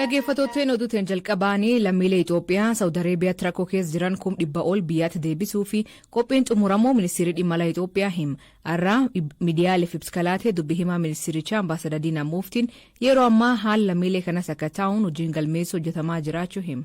Dhaggeeffattootni, oduutiin jalqabaanii lammiilee Itoophiyaa Saawud Areebiyaatti rakkoo keessa jiran 100,000 ol biyyaatti deebisuu fi qophiin xumuramuu ministeerri dhimma alaa Itoophiyaa hima. Har'a miidiyaaleef ibsa kalaatee dubbii himaa ministeerichaa Ambaasadar Diinaa Muuftiin yeroo ammaa haala lammiilee kanas akka taa'uun hojiin galmeessuu hojjetamaa jiraachuu hima.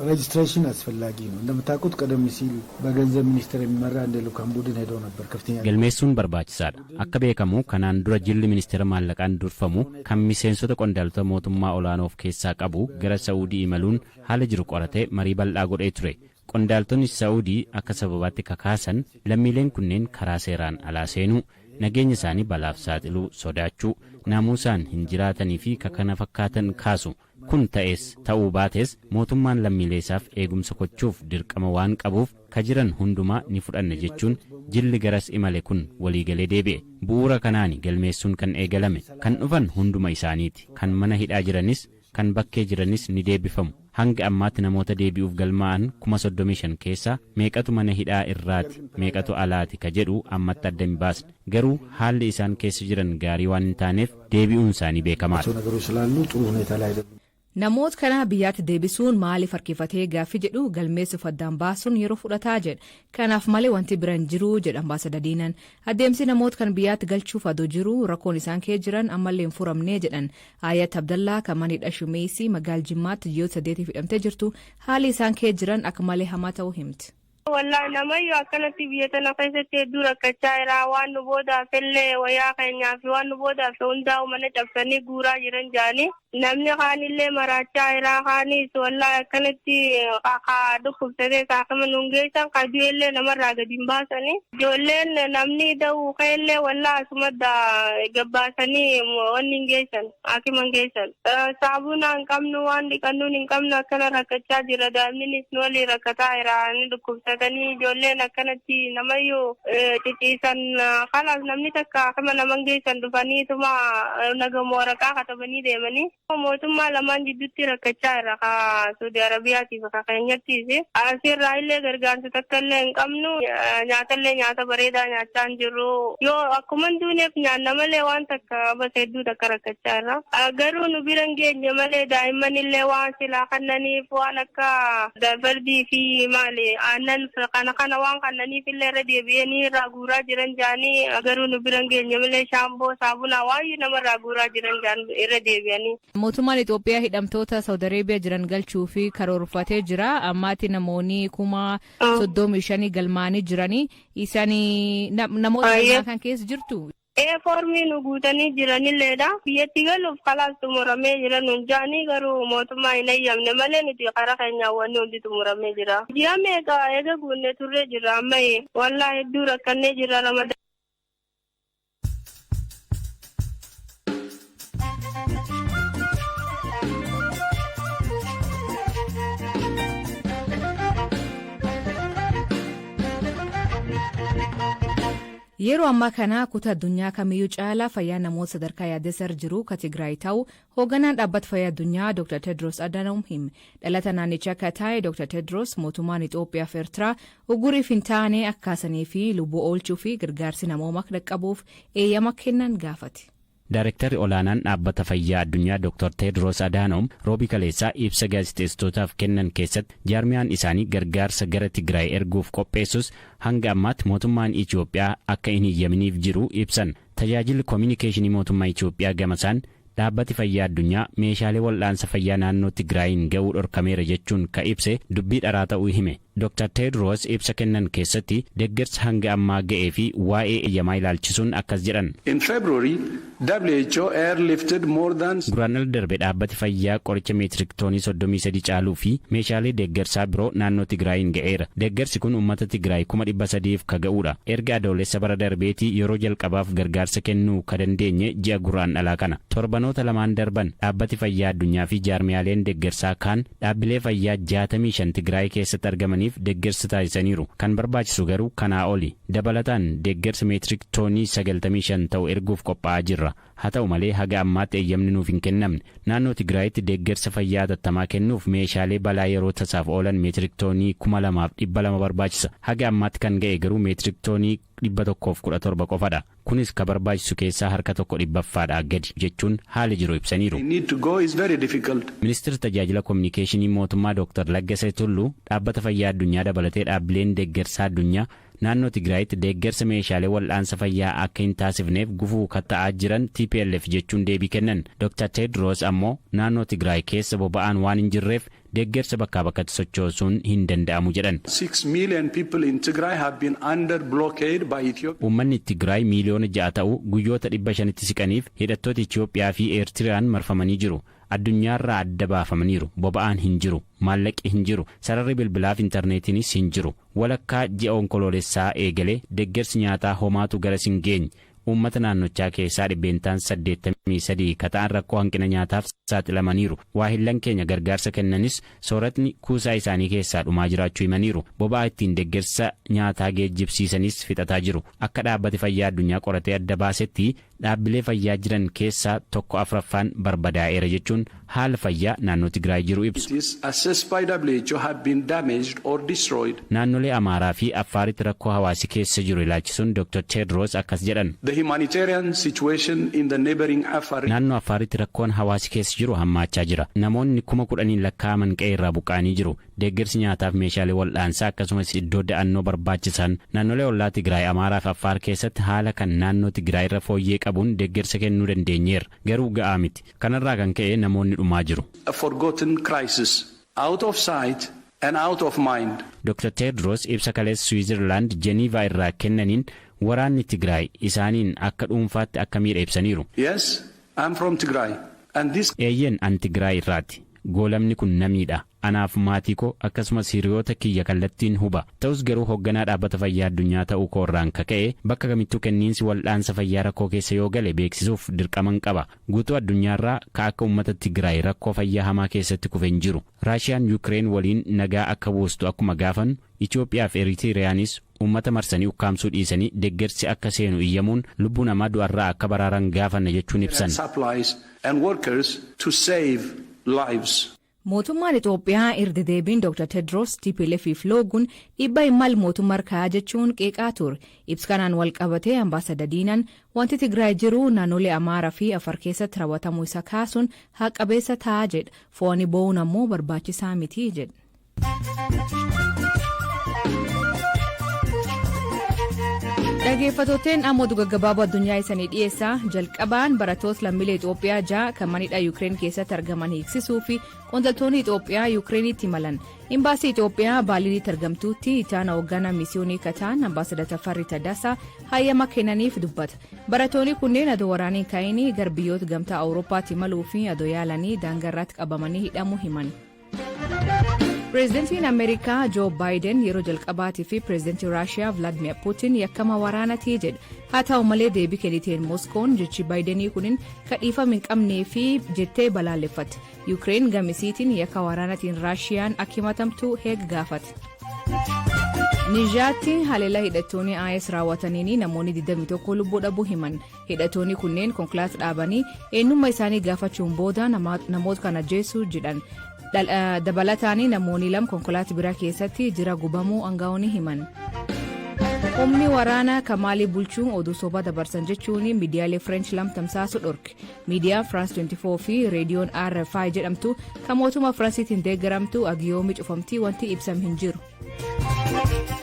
ሬጅስትሬሽን አስፈላጊ ነው። እንደምታውቁት ቀደም ሲል በገንዘብ ሚኒስቴር የሚመራ አንድ የልኡካን ቡድን ሄደው ነበር። ከፍተኛ Galmeessuun barbaachisaadha. Akka beekamu kanaan dura jilli ministeera maallaqaan durfamu kan miseensota qondaaltota mootummaa olaanoo of keessaa qabu gara Saa'udii imaluun haala jiru qoratee marii bal'aa godhee ture. Qondaaltonni Saa'udii akka sababaatti kakaasan lammiileen kunneen karaa seeraan alaa seenuu, nageenya isaanii balaaf saaxiluu sodaachuu, naamusaan hin jiraatanii fi kana fakkaatan kaasu. Kun ta'es ta'uu baates mootummaan lammiilee isaaf eegumsa gochuuf dirqama waan qabuuf ka jiran hundumaa ni fudhanna jechuun jilli garas imale kun waliigalee deebi'e. Bu'uura kanaani galmeessuun kan eegalame. Kan dhufan hunduma isaaniiti. Kan mana hidhaa jiranis kan bakkee jiranis ni deebifamu. Hanga ammaatti namoota deebi'uuf galmaa'an 35,000 keessaa meeqatu mana hidhaa irraati, meeqatu alaati ka jedhu ammatti adda hin baasne. Garuu haalli isaan keessa jiran gaarii waan hin taaneef deebi'uun isaanii beekamaadha. ነገሮች ስላሉ ጥሩ ሁኔታ ላይ አይደሉም። Namoota kana biyyaatti deebisuun maaliif harkifatee gaaffii jedhu galmeessuuf addaan baasuun yeroo fudhataa jedha. Kanaaf malee wanti bira hin jiru jedha Ambaasadar Diinaan. Adeemsi namoota kan biyyaatti galchuuf adoo jiru rakkoon isaan kee jiran ammallee hin furamnee jedhan. Ayat Abdallaa kan mana hidhaa Shumeesii magaal Jimmaatti ji'oota 8 hidhamtee jirtu haalli isaan kee jiran akka malee hamaa ta'uu himti. Wallaahi, namayyuu akkanatti biyya tana keessatti hedduu rakkachaa jira. Waan nu boodaaf illee wayyaa keenyaa fi waan nu boodaaf hundaa'u mana cabsanii guuraa jiran jaanii. Namni kaanillee maraachaa jira. Kaanis wallaahi akkanatti kaa dhukkubsatee saakama nuun geessan, ka du'ellee namarraa gadi hin baasanii. Ijoolleen namni da'uu ka'ellee wallaahi asuma gabbaasanii wanni hin geessan, haakima hin geessan. Saabuna hin qabnu, waan dhiqannuun hin qabnu, akkana rakkachaa jira. Daa'imnis nu waliin rakkataa jira. Ni dhukkubsatanii ijoolleen akkanatti namayyuu ciciisan. Kalaas namni takka haakima nama hin geessan, dhufaniituma nagama waraqaa katabanii deemanii. Mootummaa lamaan jidduutti rakkachaa jira, ka Saudi Arabiyaatiif ka keenyattiis. Asirraa illee gargaarsa takka illee hin qabnu, nyaatallee nyaata bareedaa nyaachaa hin jirru. Yoo akkuma hin duuneef nyaanna malee waan takka basa hedduu takka rakkachaa jirra. Garuu nu bira hin geenye malee daa'imman illee waan silaa kannaniif, waan akka fardii fi maali aannan kana kana waan kannaniif illee irra deebi'anii irraa guuraa jiran jaanii, garuu nu bira hin geenye malee shaamboo, saabunaa waayyuu namarraa guuraa jiran jaan irra deebi'anii. Mootummaan Itoophiyaa hidhamtoota Saawud Areebiyaa jiran galchuu fi karoorfatee jira. Ammaatti namoonni 35,000 galmaanii jiranii. Isaan namoota galmaa kan keessa jirtu? Ee, foormii nu guutanii jiranilleedha. Biyyatti galuuf kalaas xumuramee jira nun jaanii, garuu mootummaa hin eeyyamne malee nuti karaa keenyaan wanni hundi xumuramee jira. Ji'a meeqa eega guunne turree jira amma, wallaa hedduu rakkannee jira Ramadaan. Yeroo ammaa kana kutaa addunyaa kamiyyuu caalaa fayyaa namoota sadarkaa yaaddessa irra jiru ka Tigraay ta'u hoogganaan dhaabbata fayyaa addunyaa Dr. Tedros Adhanom hime. Dhalata naannichaa akka ta'e Dr. Tedros mootummaan Itoophiyaa fi Eertiraa uguriif hin taane akka kaasanii fi lubbuu oolchuu fi gargaarsi namooma akka dhaqqabuuf eeyyama kennan gaafate. Daarektarri olaanaan dhaabbata fayyaa addunyaa Dr. Teedros Adhanom roobii kaleessaa ibsa gaazexeessitootaaf kennan keessatti jaarmiyaan isaanii gargaarsa gara Tigraay erguuf qopheessus hanga ammaatti mootummaan Itoophiyaa akka hin hiyyaminiif jiru ibsan. Tajaajilli koominikeeshinii mootummaa Itoophiyaa gamasaan dhaabbati fayyaa addunyaa meeshaalee wal'aansa fayyaa naannoo Tigraayin ga'uu dhorkameera jechuun ka ibse dubbii dharaa ta'uu hime. Dr. Teedros ibsa kennan keessatti deeggarsa hanga ammaa ga'ee fi waa'ee eeyyamaa ilaalchisuun akkas jedhan. In February, WHO airlifted more than Guraandhala darbe dhaabbati fayyaa qoricha meetirik toonii 33 caaluu fi meeshaalee deeggarsaa biroo naannoo Tigraayin ga'eera. Deeggarsi kun uummata Tigraay 300,000f ka ga'uudha. Erga Adoolessa bara darbeetii yeroo jalqabaaf gargaarsa kennuu ka dandeenye ji'a Guraandhalaa kana. Torbanoota lamaan darban dhaabbati fayyaa addunyaa fi jaarmiyaaleen deeggarsaa kaan dhaabbilee fayyaa 65 Tigraay keessatti argamaniif deeggarsa taasisaniiru. Kan barbaachisu garuu kanaa oli. Dabalataan deeggarsa meetirik toonii 95 ta'u erguuf qophaa'aa jirra. Haa ta'u malee, haga ammaatti eeyyamni nuuf hin kennamne. Naannoo Tigraayitti deeggarsa fayyaa hatattamaa kennuuf meeshaalee balaa yeroo tasaaf oolan meetirik toonii 2,200 barbaachisa. Haga ammaatti kan ga'e garuu meetirik toonii 117 qofadha. Kunis ka barbaachisu keessaa harka tokko dhibbaffaadhaa gadi jechuun haala jiru ibsaniiru. Ministeerri tajaajila kominikeeshinii mootummaa Dr. Laggasee Tulluu Dhaabbata Fayyaa Addunyaa dabalatee dhaabbileen deeggarsaa addunyaa naannoo Tigraayitti deeggarsa meeshaalee wal'aansa fayyaa akka hin taasifneef gufuu kan ta'aa jiran TPLF jechuun deebii kennan. Dr. Tedros ammoo naannoo Tigraay keessa boba'aan waan hin jirreef deeggarsa bakkaa bakkatti sochoosuun hin danda'amu jedhan. 6 million people in Tigray have been under blockade by Ethiopia. Uummanni Tigraay miiliyoona 6 ta'u guyyoota 500tti siqaniif hidhattoota Itoophiyaa fi Eertiriyaan marfamanii jiru. Addunyaarraa adda baafamaniiru. Boba'aan hin jiru. Maallaqi hin jiru. Sararri bilbilaaf intarneetiinis hin jiru. Walakkaa ji'a Onkoloolessaa eegalee deeggarsi nyaataa homaatu garas hin geenye. Uummata naannochaa keessaa 83% ka ta'an rakkoo hanqina nyaataaf saaxilamaniiru. Waahillan keenya gargaarsa kennanis sooratni kuusaa isaanii keessaa dhumaa jiraachuu himaniiru. Boba'aa ittiin deeggarsa nyaataa geejjibsiisanis fixataa jiru. Akka Dhaabbati Fayyaa Addunyaa qoratee adda baasetti, dhaabbilee fayyaa jiran keessaa tokko afraffaan barbadaa'eera jechuun haala fayyaa naannoo Tigraay jiru ibsu. It is assessed by WHO have been damaged or destroyed. Naannolee Amaaraa fi Affaaritti rakkoo hawaasi keessa jiru ilaalchisuun Dr. Tedros akkas jedhan. The humanitarian situation in the neighboring Afar Naannoo Affaaritti rakkoon hawaasi keessa jiru hammaachaa jira. Namoonni 10,000n lakkaa'aman qe'ee irraa buqqa'anii jiru. Deeggarsi nyaataaf meeshaalee wal'aansaa akkasumas iddoo da'annoo barbaachisan naannolee ollaa Tigraay, Amaaraa fi Affaar keessatti haala kan naannoo Tigraay irra fooyyee qabuun deeggarsa kennuu dandeenyeerra. Garuu ga'aa miti. Kanarraa kan ka'e namoonni dhumaa jiru. A forgotten crisis, out of sight and out of mind. Dr. Tedros ibsa kaleessa Switzerland Geneva irraa kennaniin waraanni Tigraay isaaniin akka dhuunfaatti akka miidha ibsaniiru. Yes, I'm from Tigray. And this Eeyyen, an Tigraay irraati. Goolamni kun na miidha. Anaaf maatii koo akkasumas hiriyoota kiyya kallattiin huba. Ta'us garuu hoogganaa Dhaabbata Fayyaa Addunyaa ta'uu koorraan kaka'e bakka kamittuu kenniinsi wal'aansa fayyaa rakkoo keessa yoo gale beeksisuuf dirqaman qaba. Guutuu addunyaarraa ka akka uummata Tigraay rakkoo fayyaa hamaa keessatti kufe hin jiru. Raashiyaan Yukireen waliin nagaa akka buustu akkuma gaafannu, Itoophiyaa fi Eritiriyaanis uummata marsanii ukkaamsuu dhiisanii deeggarsi akka seenu iyyamuun lubbuu namaa du'arraa akka baraaran gaafanna jechuun ibsan. Supplies and workers to save lives. Mootummaan Itoophiyaa irra deebiin Dr. Tedros TPLFif looguun dhiibbaa imal mootummaa harkaa jechuun qeeqaa ture. Ibsa kanaan wal qabatee Ambaasadar Diinaan wanti Tigraay jiru naannolee Amaaraa fi Afar keessatti raawwatamuu isa kaasuun haqa-qabeessa ta'a jedha. Fo'anii boo'uun ammoo barbaachisaa miti jedha. Dhaggeeffattootni, ammoo gaggabaaboo addunyaa isanii dhiyeessaa. Jalqabaan barattoota lammiilee Itoophiyaa 6 kan manidha Yuukireen keessatti argaman hiiksisuu fi qondaaltonni Itoophiyaa Yuukireenitti imalan. Imbaasii Itoophiyaa Baarliinitti argamtutti ittaana hoogganaa misiyoonii kataan Ambaasadar Tafarrii Taddasaa hayyama kennaniif dubbata. Barattoonni kunneen adoo waraaniin ka'anii gara biyyoota Gamtaa Awurooppaatti imaluu fi adoo yaalanii daangarraatti qabamanii hidhamuu himan. Pireezidantiin Ameerikaa Joo Baayiden yeroo jalqabaatii fi pireezidantii Raashiyaa Vilaadimir Puutin yakkama waraanatii jedha. Haa ta'u malee, deebii kenniteen Moskoon jechi Baayidenii kunin kadhiifama hin qabnee fi jettee balaaleffatte. Yuukireen gamisiitiin yakka waraanaatiin Raashiyaan akka himatamtu heega gaafate. Niijaatti haleellaa hidhattoonni IS raawwataniin namoonni 21 lubbuu dhabuu himan. Hidhattoonni kunneen konkolaataa dhaabanii eenyummaa isaanii gaafachuun booda namoota kana ajjeesuu jedhan. Dabalataan namoonni 2 konkolaataa biraa keessatti jira gubamuu aangaa'onni himan. Humni waraanaa Kamaalii bulchuun oduu sobaa dabarsan jechuun miidiyaalee French lama tamsaasu dhorke. Miidiyaan France 24 fi reediyoon RFI jedhamtu kan mootummaa Faransiitiin deeggaramtu agiyoomii cufamtii wanti ibsame hin jiru.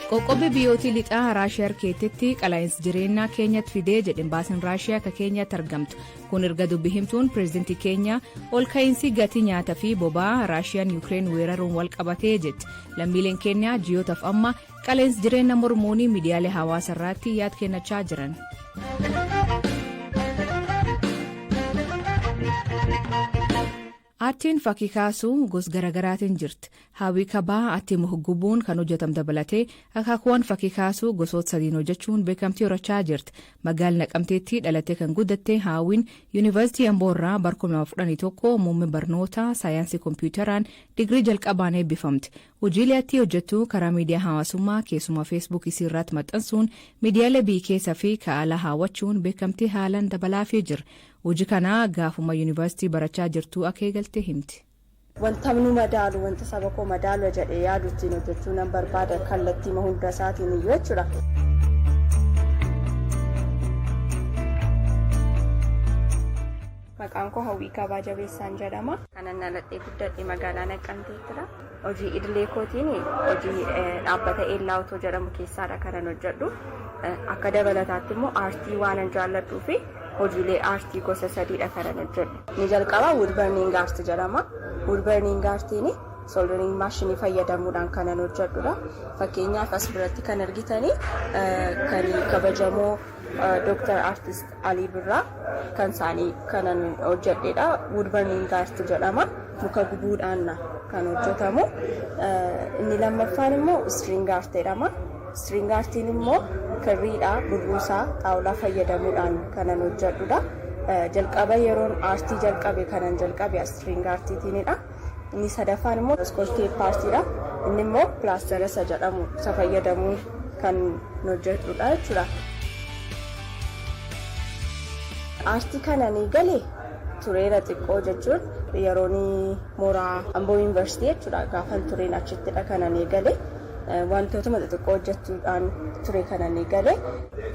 Qoqqobbii biyyootii lixaa Raashiyaa keetetti qalaa'insi jireenyaa Keenyatti fidee jedhe imbaasiin Raashiyaa akka Keenyaatti argamtu. Kun erga dubbi himtuun pireezidantii Keenyaa ol ka'iinsi gatii nyaataa fi boba'aa Raashiyaan Yuukireen weeraruun wal qabatee jetti. Lammiileen Keenyaa ji'ootaaf amma qalaa'insi jireenya mormuun miidiyaalee hawaasaa irratti yaad kennachaa jiran. Aartiin fakkii kaasuu gosa garaagaraatiin jirti. Hawwii Kabaa aartii gubuun kan hojjetamu dabalatee akaakuuwwan fakkii kaasuu gosoota sadiin hojjechuun beekamtii horachaa jirti. Magaalaa Naqamteetti dhalattee kan guddatte Hawwiin Yuunivarsiitii Amboorraa bara 2011 muummee barnoota saayinsii kompiitaraan digirii jalqabaan eebbifamte. Hojiilee aartii hojjettu karaa miidiyaa hawaasummaa, keessumaa Feesbuuk isii irratti maxxansuun miidiyaalee biyya keessaa fi alaa hawwachuun beekamtii haalaan dabalaafii jira. Hojii kana gaafuma yuunivarsiitii barachaa jirtu akka eegalte himti. Wanta nu madaalu, wanta saba koo madaalu jedhee yaadu ittiin hojjechuu nan barbaada, kallattii hunda isaatiin iyyuu jechuudha. Maqaan koo Hawwii Kabaa Jabeessaan jedhama. Kanan dhaladhee guddadhe magaalaa Naqqamteettidha. Hojii idilee kootiin hojii dhaabbata Eellaawutoo jedhamu keessaadha kanan hojjedhu. Akka dabalataatti immoo aartii waanan jaalladhuu fi hojiilee aartii gosa sadiidha kanan hojjedhu. Inni jalqabaa woodburning art jedhama. Woodburning artiin soldering maashinii fayyadamuudhaan kanan hojjedhudha. Fakkeenyaaf, as biratti kan argitanii kan kabajamoo Dr. Artist Alii Birraa kan isaanii kanan hojjedhedha. Woodburning art jedhama. Muka gubuudhaan kan hojjetamu. Inni lammaffaan immoo string art jedhama. String artiin immoo kirriidha, burruusaa, xaawulaa fayyadamuudhaan kanan hojjedhudha. Jalqaba yeroon aartii jalqabe kanan jalqabe string artiitiinidha. Inni sadaffaan immoo scotch tape artiidha. Inni immoo pilaastara isa jedhamu isa fayyadamuun kan hojjedhudha jechuudha. Aartii kana ni gale tureera xiqqoo, jechuun yeroon mooraa Amboo Yuunivarsiitii jechuudha, gaafan tureen achittidha kanan eegale. Wantootuma xixiqqoo hojjechuudhaan ture kanan eegale.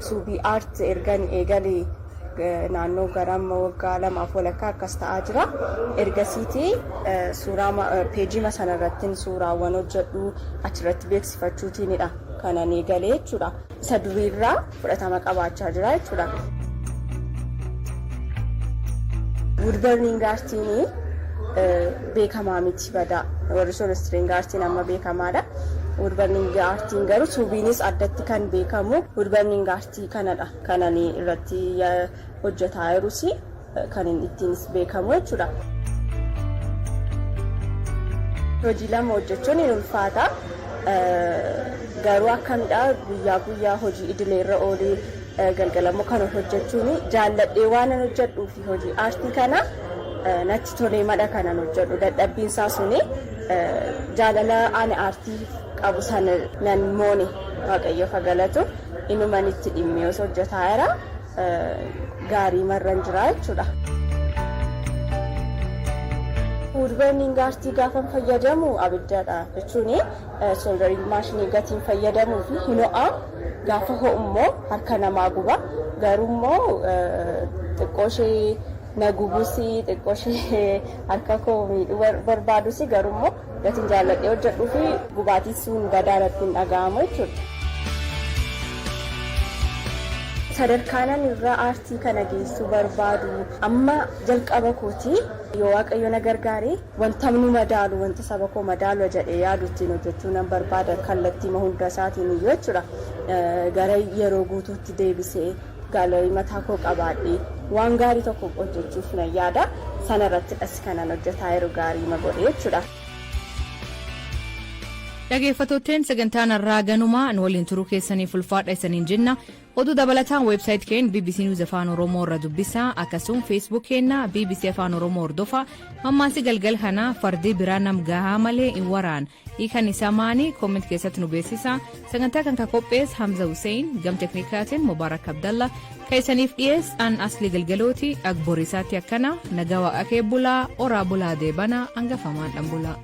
Suubii art ergan eegale naannoo gara amma waggaa 2.5 akkas ta'aa jira. Ergasiitii suuraa peejima sanarratti suuraawwan hojjedhu achirratti beeksifachuutiinidha kanan eegale jechuudha. Isa duriirraa fudhatama qabaachaa jira jechuudha. Woodburning artiin beekamaa miti badaa. Warri sun string artiin amma beekamaadha. Woodburning artiin garuu, suubiinis addatti kan beekamu woodburning artii kanadha. Kanan irratti hojjetaa jirus, kan ittiinis beekamu jechuudha. Hojii lama hojjechuun hin ulfaata. Garuu akkamidha, guyyaa guyyaa hojii idilee irra oolee galgalammoo kan hojjechuun jaalladhee waan hojjedhuu fi hojii aartii kana natti tolee madha kanan hojjedhu. Dadhabbiin isaa suni jaalala ani aartii qabu sana nan moone. Waaqayyo galatu, inuman itti dhimmee osoo hojjetaa jira, gaarii marran jira jechuudha. Woodburning aartii gaafan fayyadamu abiddadha, jechuun soldering maashinii gatiin fayyadamuu fi hin ho'a. Gaafa ho'u immoo harka namaa guba. Garuu immoo xiqqoo ishee na gubus, xiqqoo ishee harka koo miidhuu barbaadus, garuu immoo gatiin jaalladhee hojjedhuu fi gubaatiin sun badaa natti hin dhaga'amu jechuudha. Sadarkaanan irraa aartii kana geessuu barbaadu, amma jalqaba kooti, yoo Waaqayyo na gargaare, wanta nu madaalu, wanta saba koo madaalu jedhee yaadu ittiin hojjechuu nan barbaada, kallattii hunda isaatiin iyyuu jechuudha. Gara yeroo guutuutti deebisee gaalarii mataa koo qabaadhee waan gaarii tokko hojjechuuf nan yaada. Sanarratti dhas kanan hojjetaa yeroo gaarii ma godhe jechuudha. Dhageeffattootteen, sagantaan har'aa ganumaa. Nu waliin turuu keessaniif ulfaadha isaniin jenna. Oduu dabalataan website keenya BBC News Afaan Oromoo irra dubbisaa, akkasuma Facebook keenya BBC Afaan Oromoo hordofa. Mammaansi galgal kana, "Fardi biraa nam gahaa malee hin waraan," hiikan isaa maani? Comment keessatti nu beeksisa. Sagantaa kan ka qophees Hamza Hussein, gam teknikaatiin Mubaarak Abdalla, ka isaniif dhiyees an Asli Galgalooti. Agboriisaatti akkana nagaa waaqa kee bulaa, oraa bulaa, deebanaa hangafamaan dhan bulaa.